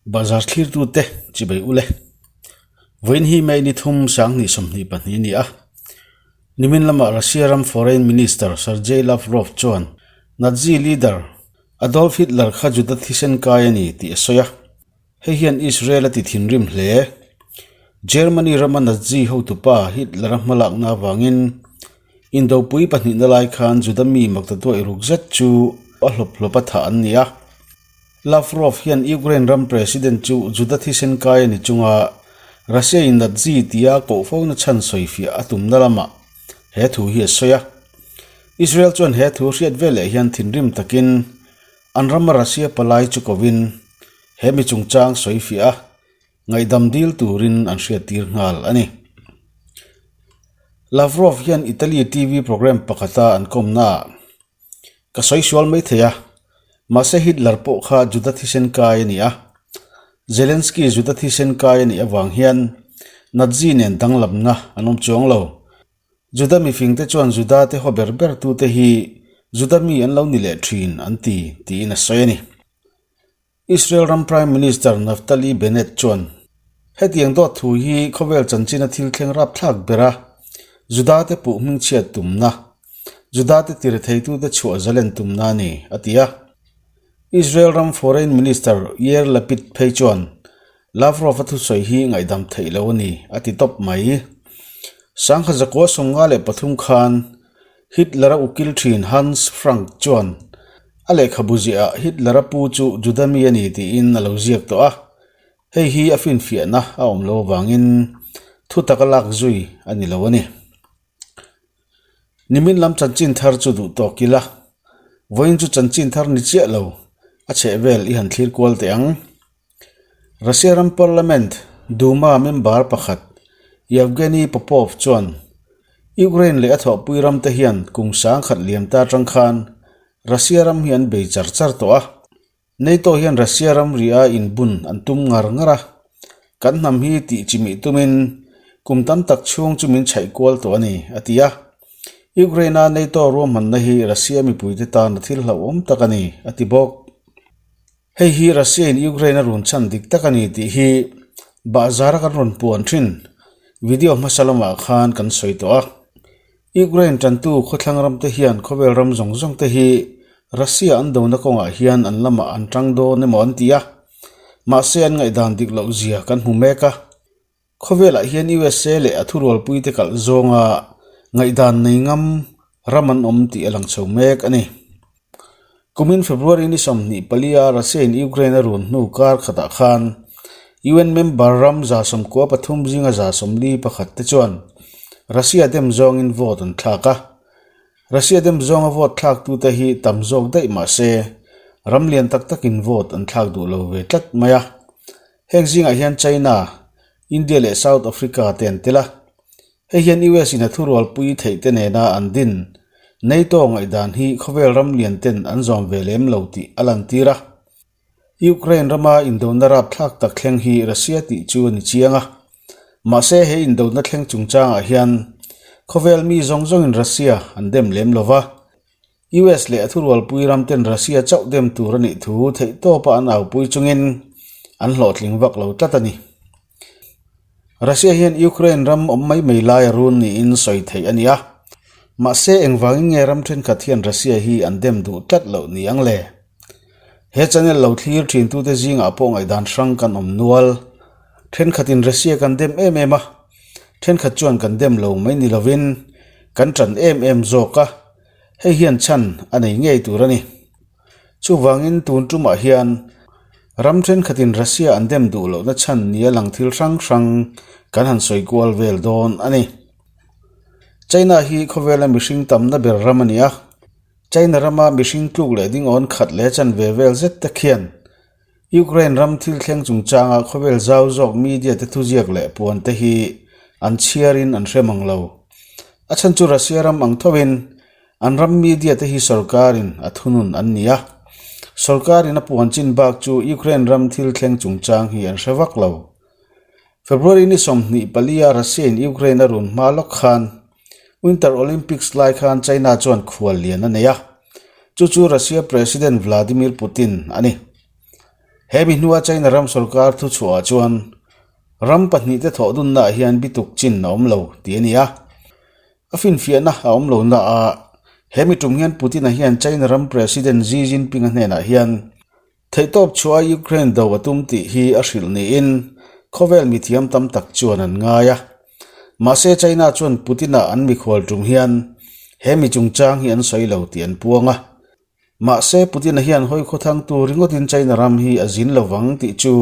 Bazar thlirtute chibai ule. Vawiin hi May ni thum 2024 a ni a. Nimin lamah Russia ram Foreign Minister Sergei Lavrov chuan Nazi leader Adolf Hitler kha Juda thisen kai a ni tih a sawi a. Hei hian Israel a ti thinrim hle. Germany rama Nazi hotupa Hitler-a hmalakna avangin Indopui pahnihna lai khan Juda mi maktaduaih ruk zet chu a hlawp hlawp a thah an ni a. Lavrov hian Ukraine ram President chu Juda thisen kai a ni chunga Russia in Nazi tia koh fona chhan sawifiah a tumna lamah he thu hi a sawi a. Israel chuan he thu hriat veleh hian thinrim takin an rama Russia palai chu kovin he mi chungchang sawifiah a ngaihdam dil turin an hriattir nghal a ni. Lavrov hian Italy TV programme pakhata an kawmnaah Ka sawi sual mai thei a, mahse Hitler pawh kha Juda thisen kai a ni a. Zelensky Juda thisen kai a nih avang hian Nazi nen danglamna an awm chuang lo. Juda mifingte chuan Juda te haw ber ber tute hi Juda mi an lo ni leh thin an ti, tiin a sawi a ni. Israel ram Prime Minister Naftali Bennett chuan, Hetiang dawt thu hi khawvel chanchina thil thleng rapthlak bera Judate puh hmingchhiat tumna, Judate tirtheitute chhuah zalen tumna a ni, a ti a. Israel ram Foreign Minister Yair Lapid phei chuan, Lavrov-a thusawi hi ngaihdam theih lo a ni, a ti tawp mai. Sangha zakua 53 khan Hitler-a ukil thin Hans Frank chuan a lehkhabu ziahah Hitler-a pu chu Juda mi a ni tiin a lo ziak tawh a, hei hi a finfiahna a awm lo avangin thu taka lak zui a ni lo a ni. Nimin lam chanchin thar chu duh tawk ila, vawiin chu chanchin thar ni chiah lo a chhehvel i han thlir kual teh ang. Russia ram Parliament Duma member pakhat Yevgeny Popov chuan Ukraine leh a thawhpui ram te hian kum sangkhat liam ta atang khan Russia ram hi an bei char char tawh a. NATO hian Russia ram ri a inbun an tum ngar ngar a. Kan hnam hi tih chimih tumin kum tam tak chhung chu min chhaih kual tawh a ni, a ti a. Ukraine-a NATO ruahmanna hi Russia mipuite tan a thil hlauhawm tak a ni, a ti bawk. Hei hi Russia in Ukraine a run chhan dik tak a ni tih hi bahzara kan rawn puan thin video hmasa lamah khan kan sawi tawh a. Ukraine tantu khawthlang ram te hian khawvel ram zawng zawng te hi Russia an dona kawngah hian an lamah an tang dawn emaw an ti a, mahse an ngaihdan dik loh zia kan hmu mek a. Khawvelah hian USA leh a thurualpuite kalh zawnga ngaihdan nei ngam ram an awm tih a lang chho mek a ni. Kumin February ni 24 a Russia in Ukraine a run hnu kar khatah khan UN member ram 93 zinga 41 te chuan Russia dem zawngin vote an thlak a. Russia dem zawnga vote thlaktute hi tam zawk daih mah se ram lian tak takin vote an thlak duh lo ve tlat mai a. Heng zingah hian China, India leh South Africa te an tel a. Hei hian US in a thurualpui theih te nena an din NATO ngaihdan hi khawvel ram lian ten an zawm ve lem lo tih a lantir a. Ukraine rama indona rapthlak tak thleng hi Russia tih chu a ni chiang a. Mahse he indona thleng chungchangah hian khawvel mi zawng zawngin Russia an dem lem lo va. US leh a thurualpui ram ten Russia chauh dem tur a nih thu theihtawpa an aupui chungin an hlawhtling vak lo tlat a ni. Russia hian Ukraine ram awm mai mai lai a run niin sawi theih a ni a, mahse engvangin nge ram thenkhat hian Russia hi an dem duh tlat loh ni ang le? He channel lo thlir thintute zingah pawh ngaihdan hrang kan awm nual. Thenkhatin Russia kan dem em em a, thenkhat chuan kan dem lo mai ni lovin kan tan em em zawk a. Hei hian chhan a nei ngei tur a ni. Chuvangin tun tumah hian ram thenkhatin Russia an dem duh lohna chhan nia lang thil hrang hrang kan han sawi kual vel dawn a ni. China hi khawvela mihring tamna ber ram a ni a, China rama mihring tluk leh dingawn khat leh chanve vel zet te khian Ukraine ram thil thleng chungchanga khawvel zau zawk media te thuziak leh puan te hi an chhiarin an hre mang lo. A chhan chu Russia ram ang thovin an ram media te hi sorkarin a thunun an ni a. Sorkarin a puan chin bak chu Ukraine ram thil thleng chungchang hi an hre vak lo. February ni 24 a Russia in Ukraine a run hma lawk khan Winter Olympics lai khan China chuan khual lian a nei a, chu chu Russia President Vladimir Putin a ni. He mi hnua China ram sorkar thuchhuahah chuan ram pahnihte thawhdunnaah hian bituk chin a awm lo tih a ni a. A finfiahna a awm lo na a, he mi tum hian Putin-a hian China ram President Xi Jinping-a hnenah hian theihtawp chhuah a Ukraine do a tum tih hi a hrilh niin khawvel mithiam tam tak chuan an ngai a. Mahse China chuan Putin-a an mikhual tum hian he mi chungchang hi an sawi lo tih an puang a. Mahse, Putin-a hian hawi khawthang tur ringawtin China ram hi a zin lo vang tih chu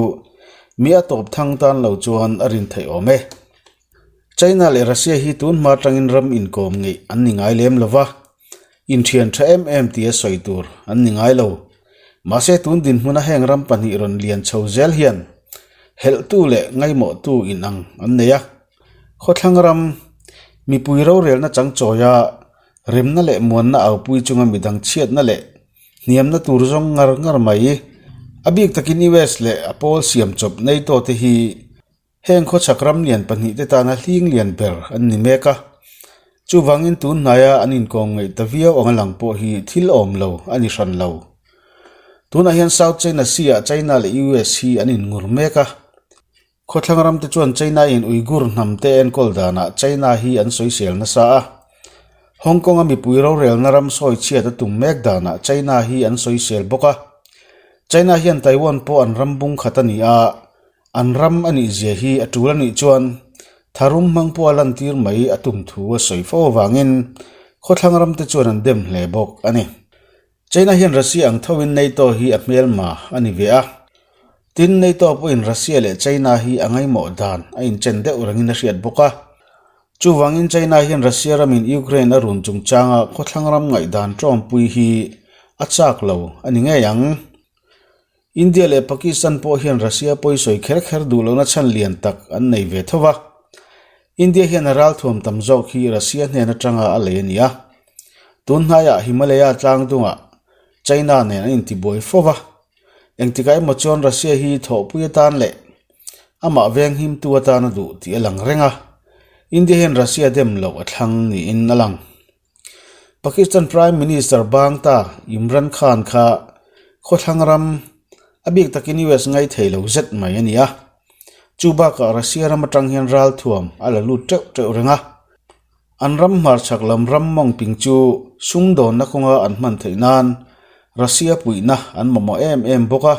mi a tawp thang tan lo chuan a rin theih awm e. China leh Russia hi tun hma atangin ram inkawm ngeih an ni ngai lem lo va, inthian tha em em tia sawi tur an ni ngai lo. Mahse, tun dinhmuna heng ram pahnih rawn lian chho zel hian helhtu leh ngaimawhtu inang an nei a. Khawthlang ram mipui rorelna changchawia Remna leh muanna aupui chunga midang chhiatna leh hniamna tur zawng ngar ngar mai. A bik takin US leh a pawl siam chawp NATO te hi heng khawchhak ram lian pahnihte tana hling lian ber an ni mek a. Chuvangin tun hnaia an inkawm ngaih ta viau anga lang pawh hi thil awm lo a ni hran lo. Tunah hian South China Sea ah China leh US hi an inngur mek a. Khawthlang ramte chuan China-in Uighur hnamte enkawl danah China hi an sawisel nasa a. Hong Kong-a mipui rorelna ram sawi chhiat a tum mek danah China hi an sawisel bawk a. China hian Taiwan pawh an ram bung khat a ni a, an ram a nih zia hi a tul a nih chuan tharum hmang pawh a lantir mai a tum thu a sawi fo avangin khawthlang ramte chuan an dem hle bawk a ni. China hian Russia ang thoin NATO hi a hmelma a ni ve a. Tin, NATO pawhin Russia leh China hi a ngaimawh dan a inchen deuh rengin a hriat bawk a. Chuvangin China hian Russia ramin Ukraine a run chungchanga khawthlang ram ngaihdan tawmpui hi a chak lo a ni ngei ang. India leh Pakistan pawh hian Russia pawisawi kher kher duh lohna chhan lian tak an nei ve tho va. India hian a ralthuam tam zawk hi Russia hnen atanga a lei a ni a. Tun hnaiah Himalaya tlang dungah China nen an intibuai fo va. Engtikah emaw chuan Russia hi thawhpui atan leh amah venghimtu atan a duh tih a lang reng a. India hian Russia dem loh a thlang niin a lang. Pakistan Prime Minister bang ta Imran Khan kha khawthlang ram a bik takin US ngai thei lo zet mai a ni a. Chu bakah Russia ram atang hian ralthuam a la lut teuh teuh reng a. An ram hmarchhak lam ram mawngping chu sumdawnna kawnga an hman theih nan Russia puihna an mamawh em em bawk a.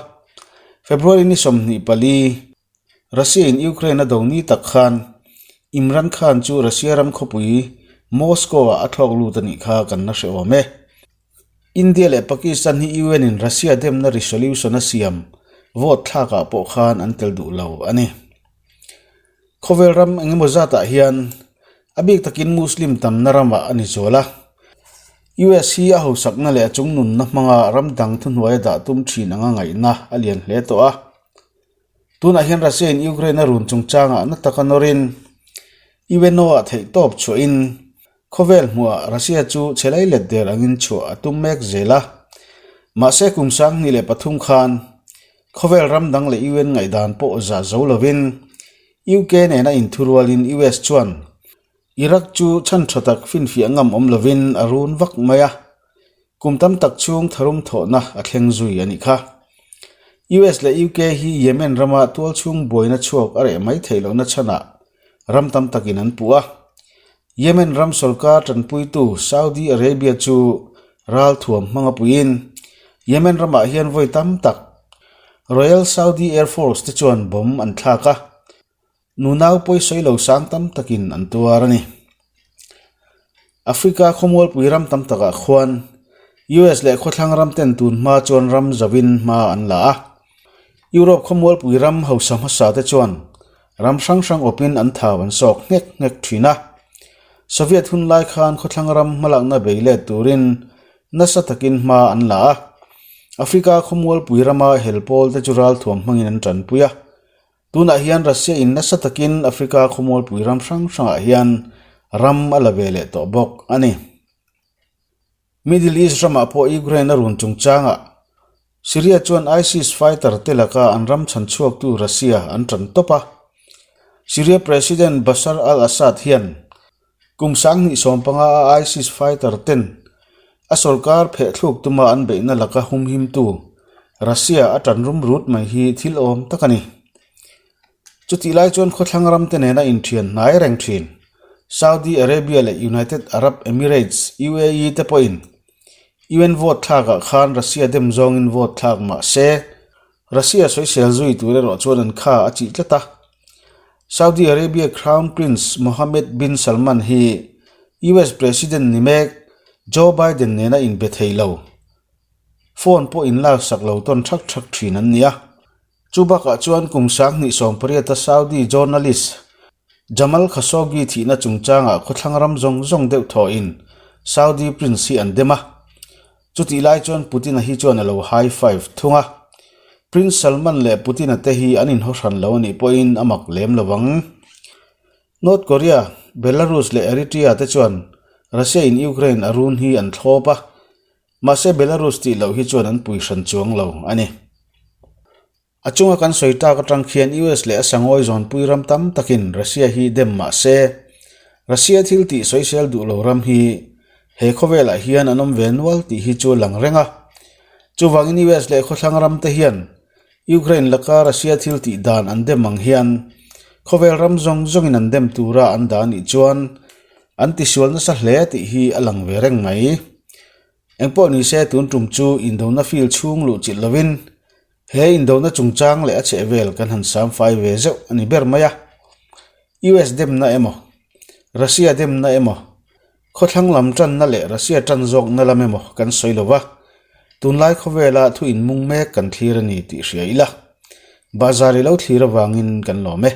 February ni 24, Russia in Ukraine a do ni tak khan Imran Khan chu Russia ram khawpui Moscow ah a thlawk lut a nih kha kan la hre awm e. India leh Pakistan hi UN in Russia demna resolution a siam vote thlak ah pawh khan an tel duh lo a ni. Khawvel ram engemaw zatah hian a bik takin Muslim tamna ramah a ni zual a. US hi a hausakna leh a chungnunna hmanga ram dang thuhnuaia dah tum thin anga ngaihna a lian hle tawh a. Tunah hian Russia-in Ukraine a run chungchangah na taka nawrin UNO-ah theihtawp chhuahin Khawvel hmuhah Russia chu chhe lai let der angin chhuah a tum mek zel a. Mahse kum 2003 khan khawvel ram dang leh UN ngaihdan pawh zah zo lovin UK nena inthurualin US chuan Iraq chu chhan tha tak finfiah ngam awm lovin a run vak mai a. Kum tam tak chhung tharum thawhna a thleng zui a nih kha. US leh UK hi Yemen rama tualchhung buaina chhuak a reh mai theih lohna chhanah ram tam takin an puh a. Yemen ram sorkar tanpuitu Saudi Arabia chu ralthuam hmanga puiin Yemen ramah hian vawi tam tak Royal Saudi Air Force te chuan bomb an thlak a, nunau pawisawi lo sang tam takin an tuar a ni. Africa khawmualpui ram tam takah khuan US leh khawthlang ram ten tun hma chuan ram zauhin hma an la a. Europe khawmualpui ram hausa hmasa te chuan Ram hrang hrang awpin an thau an sawk nghek nghek thin a. Soviet hun lai khan khawthlang ram hmalakna bei let turin nasa takin hma an la a. Africa khawmualpui rama hel pawl te chu ralthuam hmangin an tanpui a. Tunah hian Russia in nasa takin Africa khawmualpui ram hrang hrangah hian ram a la ve leh tawh bawk a ni. Middle East ramah pawh Ukraine a run chungchangah Syria chuan ISIS fighter te laka an ram chhanchhuaktu Russia an tan tawp a. Syria President Bashar al-Assad hian kum 2015 a ISIS fighter ten a sorkar phehthluk tuma an beihna laka humhimtu. Russia a ṭan rum rut mai hi thil awm tak a ni. Chutih lai chuan khawthlang ramte nena inthian hnai reng thin Saudi Arabia leh United Arab Emirates, UAE, te pawhin UN vote thlakah khan Russia dem zawngin vote thlak mah se, Russia sawisel zui tur erawh chuan an kha a chih tlat a. Saudi Arabia Crown Prince Mohammed bin Salman hi US President ni mek Joe Biden nena inbe thei lo. Phone pawh inlaksak lo tawn thak thak thin an ni a. Chu bakah chuan kum 2018 a Saudi journalist Jamal Khashoggi thihna chungchangah khawthlang ram zawng zawng deuh thawhin Saudi prince hi an dem a. Chutih lai chuan Putin-a hi chuan a lo high five thung a. Prince Salman leh Putin-a te hi an inhaw hran lo a nih pawhin a mak lem lo ang. North Korea, Belarus leh Eritrea te chuan Russia-in Ukraine a run hi an thlawp a. Mahse Belarus tih loh hi chuan an pui hran chuang lo a ni. A chunga kan sawi tak atang khian US leh a sangawi zawnpui ram tam takin Russia hi dem mah se, Russia thil tih sawisel duh lo ram hi he khawvelah hian an awm ve nual tih hi chu lang reng a. Chuvangin US leh khawthlang ram te hian Ukraine laka Russia thil tih dan an dem ang hian khawvel ram zawng zawngin an dem tura an dah anih chuan an tisual nasa hle tih hi a lang ve reng mai. Engpawh ni se tun tum chu indona field chhung luh chilh lovin he indona chungchang leh a chhehvel kan han sam fai ve zeuh a ni ber mai a. US demna emaw, Russia demna emaw, khawthlang lam tanna leh Russia tan zawkna lam emaw kan sawi lo va, tunlai khawvela thu inmung mek kan thlir a ni tih hria ila. Bahzar i lo thlir avangin kan lawm e.